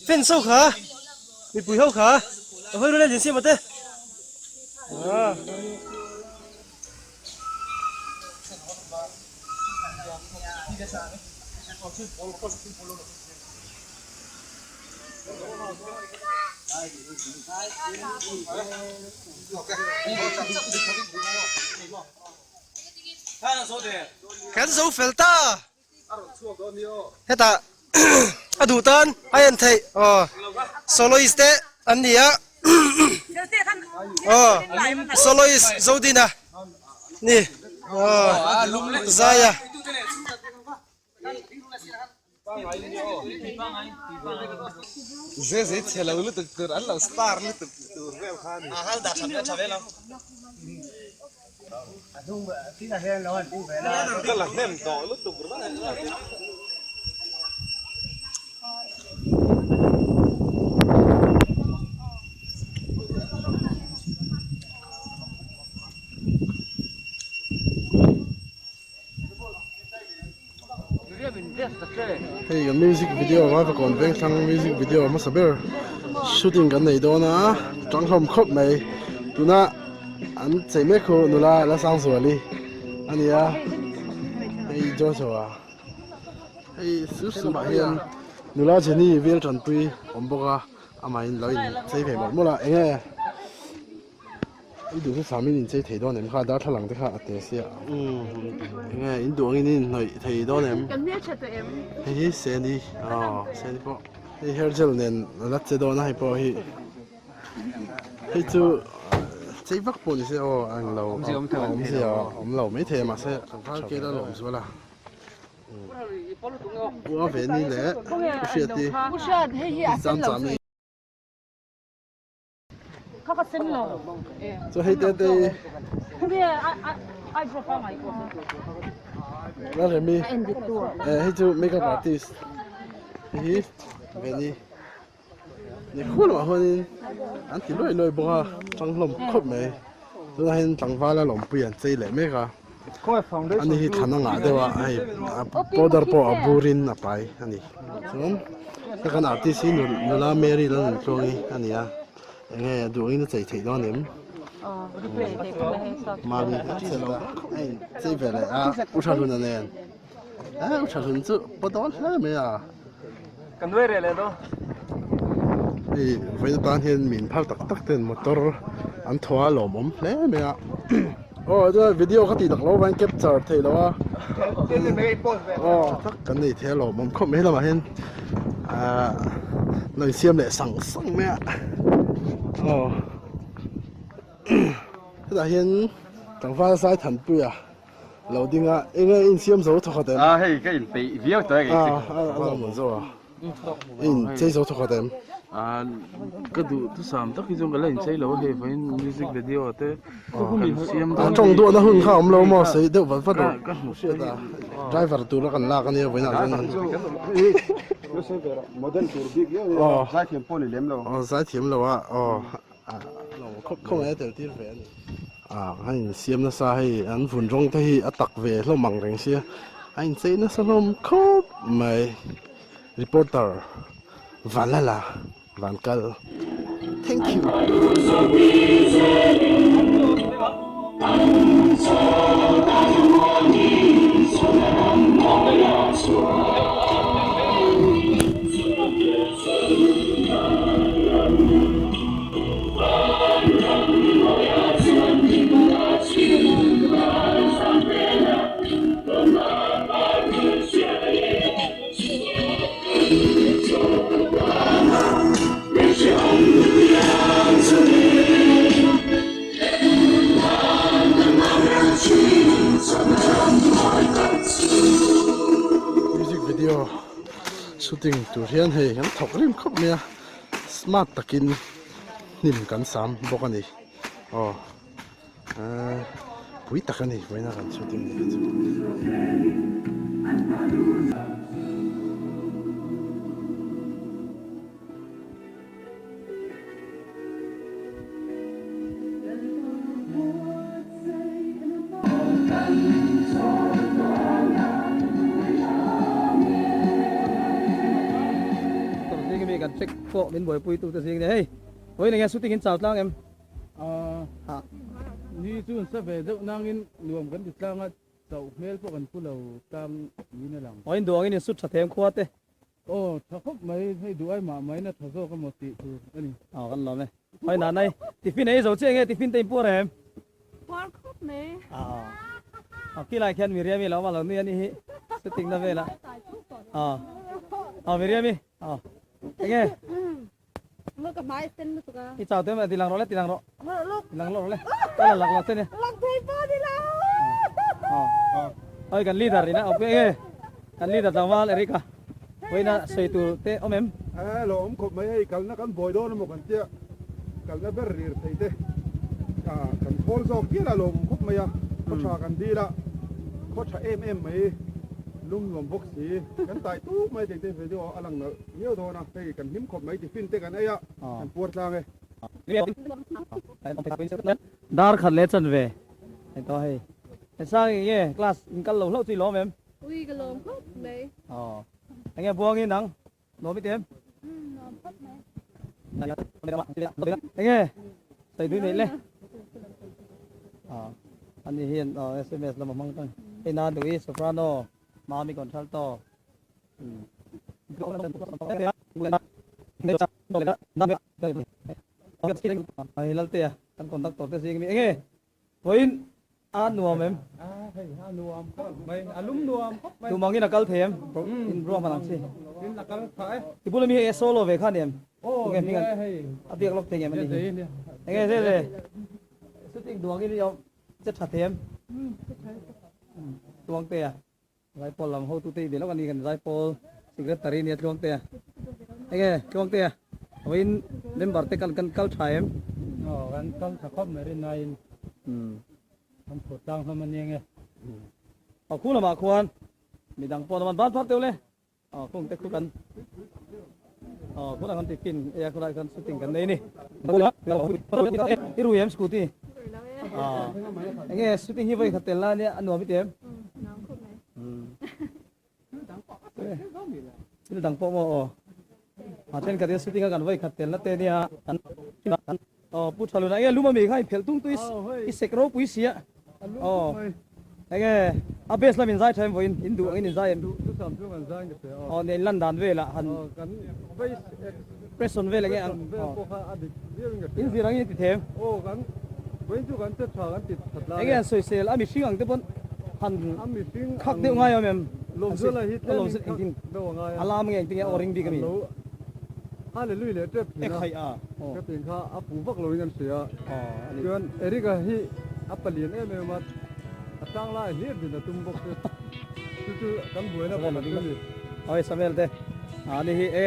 Fans ho kha mipui ho kha a hawi rul a lian siam ate. Kan zo fel ta hetah a duh tan a en theih aw soloist te an ni a aw soloist Zodina ni aw Zaia. Hei kan music video a vakawn veng thlang music video hmasa ber shooting kan nei dawn a tang hlawm khawp mai tuna an chei mek khu nula la sang zuali a ni a hei Joshua hei su su mah hian nula Jenny vel tanpui awm bawk a amahin lo in chei ve mawlh mawlh a eng nge. I duh chu samin in chei thei dawn em kha darthlalang te kha a te sia enge in duh angin in hnawih thei dawn em hei hi seni aw seni pawh hei hair gel nen a la che dawn a hei pawh hi hei chu chei vak pawh ni se aw a englo awmzia awm lo maithei a mahse tlangval ke la lawm zual a ua ve ni leh u hriati zam chami. Chu hei te te la remi eh hei chu makeup artist hei hi veni ni khul ah huanin an ti luai luai bawk a tang hlawm khawp mai tunah hian tlangval a lawmpui an chei leh mek a ani hi thlan a ngah deuh a hei powder pawh a burin a pai a ni chuan hei kan artist hi nula Mary Lalnuntluangi a ni a eng nge duh angin a chei theih dawn em mami a che lo a in chei ve leh a u Thahluna nen eh u Thahlun chu paw dawn hle mai a hei vawiin atan hian mi inphal tak tak ten motor an thaw a lawmawm hle mai a aw chuan video ka tih tak loh avangin capture theih loh a aw tak kan nei thei a lawmawm khawp mai lamah hian ahh lo insiam leh sang sang mai a aw hetah hian tlangval Zaithanpuia. Lo ding a, eng nge insiam zo thawkhat em? A hei ka inpeih viau tawh e kei chu. A a lo zo a. Inchei zo thawkhat em? A ka duh thusam tak hi chuan ka la inchei lo a hei vawiin music video te kan siam dawn. A tawng duahna hun kha a awm lo maw sawi deuh vat vat rawh. Ka hmu hriat a driver tura kan lak ania vawiinah chuan. Model tur bik viau nia zaithiam pawh ni lem lo. Aw zaithiam lo a aw. Khawp khawp mai a tel tir ve a ni. Ah a insiam nasa hei an vun rawng te hi a tak ve hlawm ang reng sia a inchei nasa hlawm khawp mai reporter Vanlala Vankal thank you. video shooting tur hian hei kan thawk rim khawp mai a smart takin hnim kan sam bawk a ni aw ahh pui tak a ni vawiina kan shooting ni hi chu. Kan check pawh min buaipui tu te zing nia hei vawiin enge shooting in chau tlang em ah ni chu an sa ve deuh nangin nuam kan ti tlang a chauh hmel pawh kan pu lo tlang niin a lang. Vawiin duangin in sut tha them khua te. Aw, tha khawp mai, hei duh ai mah mai na tha zawk emaw tih tur a ni. Aw, kan lawm e. Hawi nan ai, tiffin ei zo chiah nge tiffin te in puar em? Puar khawp mai. Aw, aw kilai khian Miriami lo awm a lo nui a nih hi, shooting na velah. Aw, aw Miriami, aw, enge? Lo ka hmai sen lutuk a. I chau te mai, tilang rawh le, tilang rawh. Tilang rawh le. Ka la lak lo che nia. Lak thei pawh ni lo. Aw, aw kan leader ina, aw enge? Kan leader tlangval Eric a, vawiina sawi tur te awm em? E lo awm khawp mai hei kalna kan buai dawn emaw kan tia kalna ber rir thei te kan khawl zawk hial a lo awm khawp mai a khaw tha kan dil a khaw tha em em mai lum nuam bawk si kan tai tuk mai tih te video a lang nalh viau dawn a hei kan hlim khawp mai tiffin te kan ei a kan puar tlang e. Dar khat leh chan ve hei tawh hei hesang eng nge class in kal lo hlauh chu i lawm em? Ui ka lawm khawp mai. Aw eng nge buang in nang nuam i ti em? Umm nuam khawp mai. Eng nge sawi dui neih le? Aw ani hian aw sms lam a hmang tang hei nan duh i soprano mami contralto. Hei Laltea kan conductor te zing mi enge vawiin a nuam em? A hei a nuam khawp mai a lum nuam khawp mai. Tumangin a kal thei em? In ruah hman ang chi. In a kal tha e. Ti bula mi hei solo ve kha ni em? Aw ni e hei. A biak lawk thei ngem a ni hi. Enge zeh zeh shooting duangin i awm che tha thei em? Tuangtea. Zaipawl lam hotute i be lawk a ni kan Zaipawl Secretary nia Tluangtea. Enge Tluangtea vawiin member te kan kan kal tha em? Aw kan kal tha khawp mai rin aiin kan phur tlang hlawm a ni enge. Aw khu lamah khuan midang pawh an awm a ban phak deuh le. Aw khung te khu kan aw khulai kan tiffin ei a khulai khan shooting kan nei a ni. I rui em scooty? Aw enge shooting hi vawi khat tel la ania a nuam i ti em? Thil dang pawh maw aw a thenkhat hian shooting a kan vawi khat tel na te ania aw pu thaluna enge lum ami kha in phelh tung tui i sek ropui sia aw enge a base lam in zai tha em vawiin in duh angin in zai em aw nen lan dan velah han press on vel enge ang in zir angin in ti them enge an sawisel a mihring ang te pawn han khak deuh ngai awm em engtin a lam nge engtin nge aw ring bik ami. Hallelujah leh tep thin a. Ekhai a. Ka tin kha a pu vak lo in an hria a. Chuan Eric a hi a palian em em a, a tang lai hlir din a tum bawk chu. Chu chu kan buaina pakhat chu ni. Oi Samuel te. A ni hi e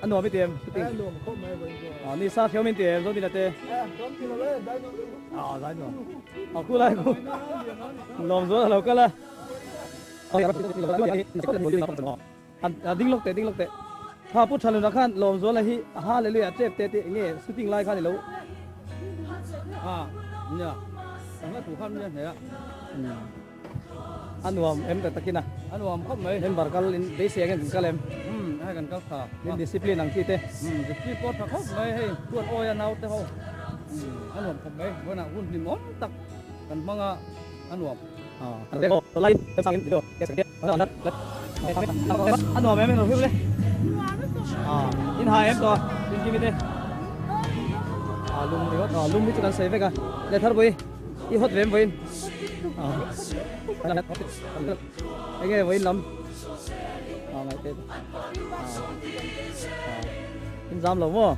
a nuam i ti em shooting. A nuam khawp mai vawiin chu. A ni sa thiam in ti em Zodina te. E thiam ti lo e zai nuam deuh. A zai nuam. A khu lai khu. Lawm zual a lo kal a. A ding lawk teh, ding lawk teh. Kha Pu Thaluna khan Lawmzuala hi a Hallelujah tep te tih nge shooting lai khan i lo. A nia, ka hla thu khan nia hneh a. A nuam em tak takin a. A nuam khawp mai. Member kal in beisei angin kan kal em? Umm hei kan kal tha. Min discipline ang chi te. Umm discipline pawh tha khawp mai hei chuan awi a naute ho. Umm a nuam khawp mai. Vawiinah hun hlimawm tak kan hmang a, a nuam. A nuam em em lo le in hai em to in kimi te a lum ringawt a lum hi chu kan sawi vek a le thar pui i hot ve em vawiin enge vawiin lam a ngaih te in zam lo maw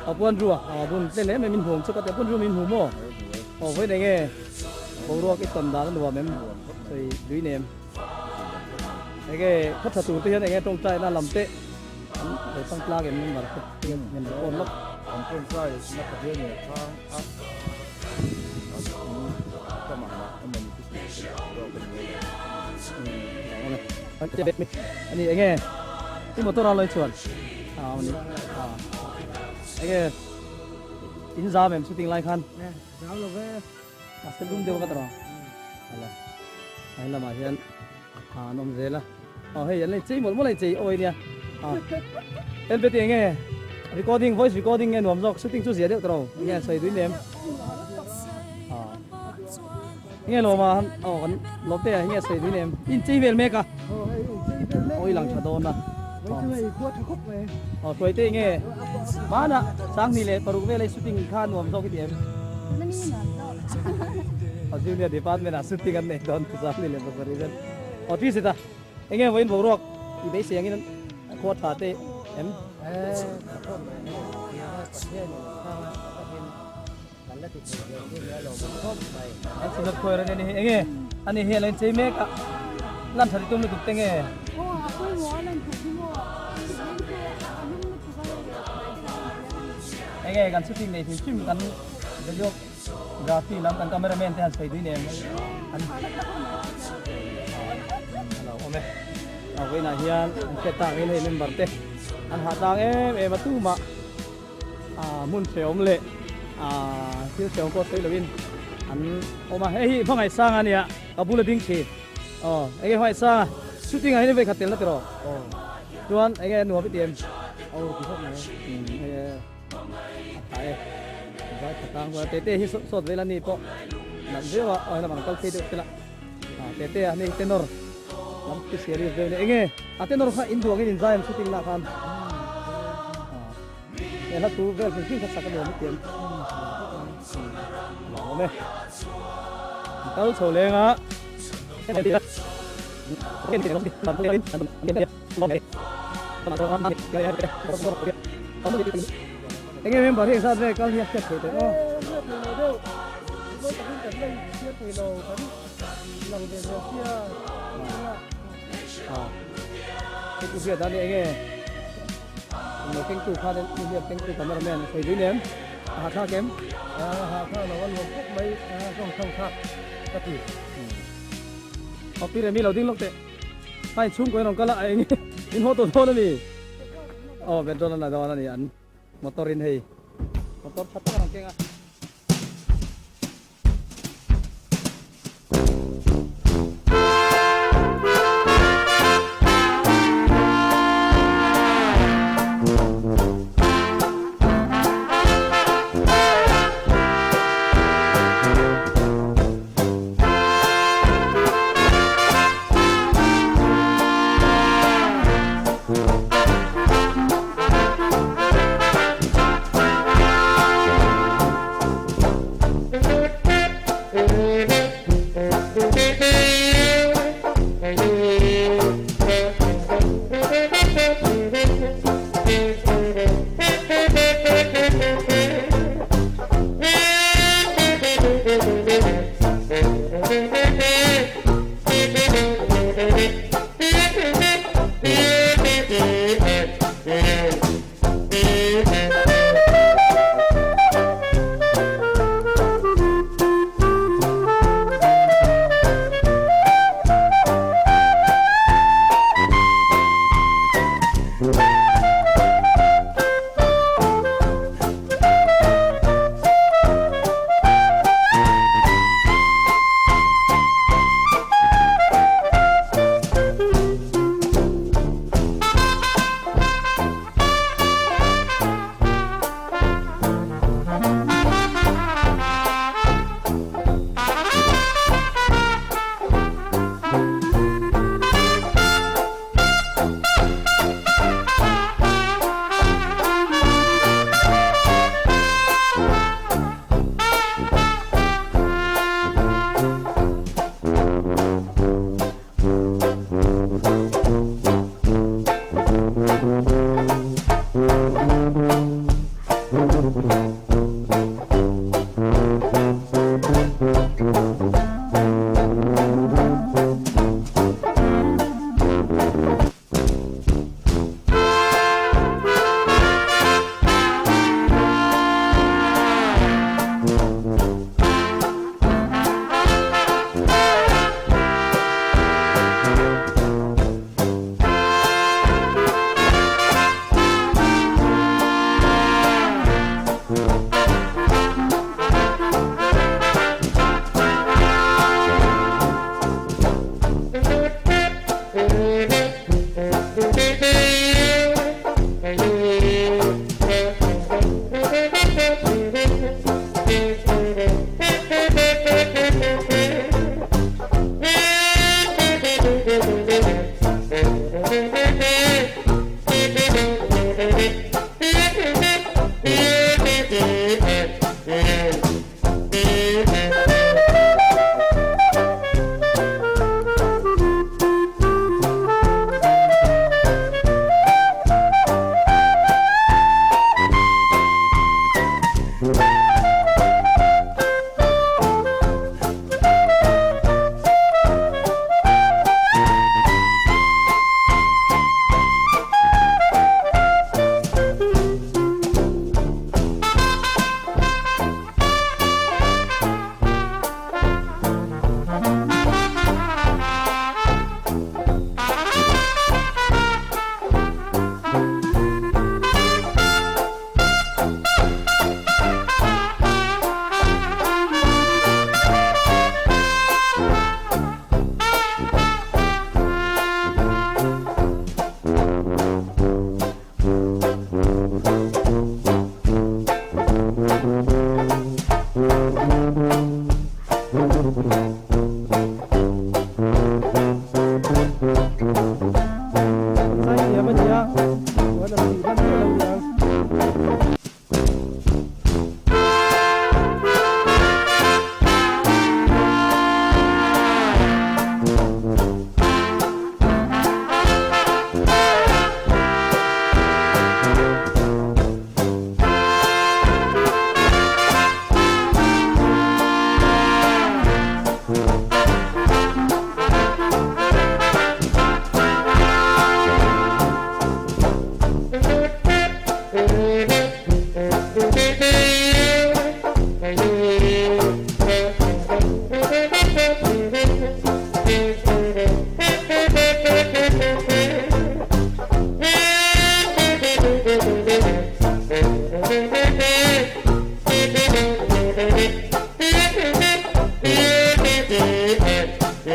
A puan ru a, a bun tle lem em in hmuam chuk a tia, puan ru min hmu maw? Aw vawi nei nge boruak i tawn dan a nuam em? Sawi dui nem. Enge khaw tha tur te hian enge tawngtaina lam te an lo chang tlang em member te member pawn lawk. An tawngtai na Pathian in a chhang a, an in tam ang ah emaw ni chu tih zawk a ni e. Ani enge i motor a lawi chuan a ani a enge in zam em shooting lai khan. Zam lo ve. A se dum deuh ka tawh ala a lamah hian an awm zel a aw hei an la chei mawlh mawlh a chei awi nia a helmet eng nge recording voice recording nge nuam zawk shooting chu zia deuh tawh nge sawi dui nem a nge lawma aw kan lawm te ah nge sawi dui nem in chei vel mek a awi lang tha dawn a aw hruai te nge hmana sanghnih leh paruk vel a shooting kha nuam zawk i ti em. A junior department ah shooting an nei dawn sanghnih leh pasarih vel aw tih zet a enge vawiin boruak i beisei angin khua tha te em. An sinat khawi ran ani hi enge ani hi a lo inchei mek a lan that i tum lutuk te nge. Enge kan shooting nei hrim hrim kan videography lam kan cameraman te han sawi dui nem an a lo awm e a vawiinah hian an hriat tak in hei member te an hah tlang em em a tumah ah hmun hrehawm leh ah thil hrehawm pawh sawi loin an awm a hei hi hmangaih sang a nia ka bula ding thin aw enge hmangaih sang a shooting ah hian vei khat tel na tiraw aw chuan enge nuam i ti em aw ti khawp mai um hei a tha e vai tha tang chuan tete hi sawt vel a ni pawh nalh viau a aw helam ang kal phei deuh te lah ah tete a hei tenor lam te serious deuh a nia enge a tenor kha in duangin in zai ang shooting lah khan He hla thu vel hrim hrim kha sak a nuam itiam. A lo awm e. An kal chho leng a. Enge member hi engzat ve kal hi a hriat theih teh aw. Hriat thei lo deuh. Mawi takin kan la inhriat thei lo. Kan lang ve ve sia. Hei chu hriat a ni enge. Englo kengtu khan in hliam kengtu cameraman a sawi dui nem a hahthlak em? A hahthlak lo a nuam khawp mai a zawng chho thlak ka ti. Aw pi Remi lo ding lawk teh. Hei chhungkaw in rawn kal a eng in haw tawh dawn a ni. Aw petrol a la dawn a ni an motor in hei motor tha tak a rawn keng a.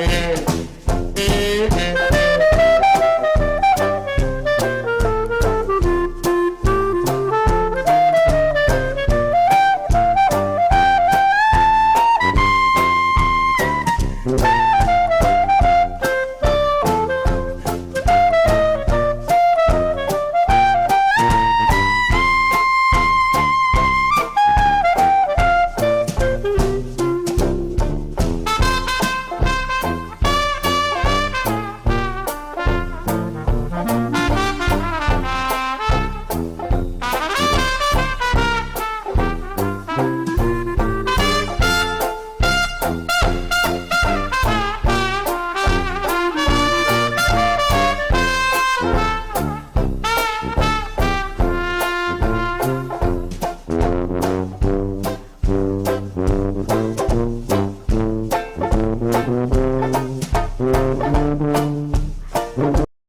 e.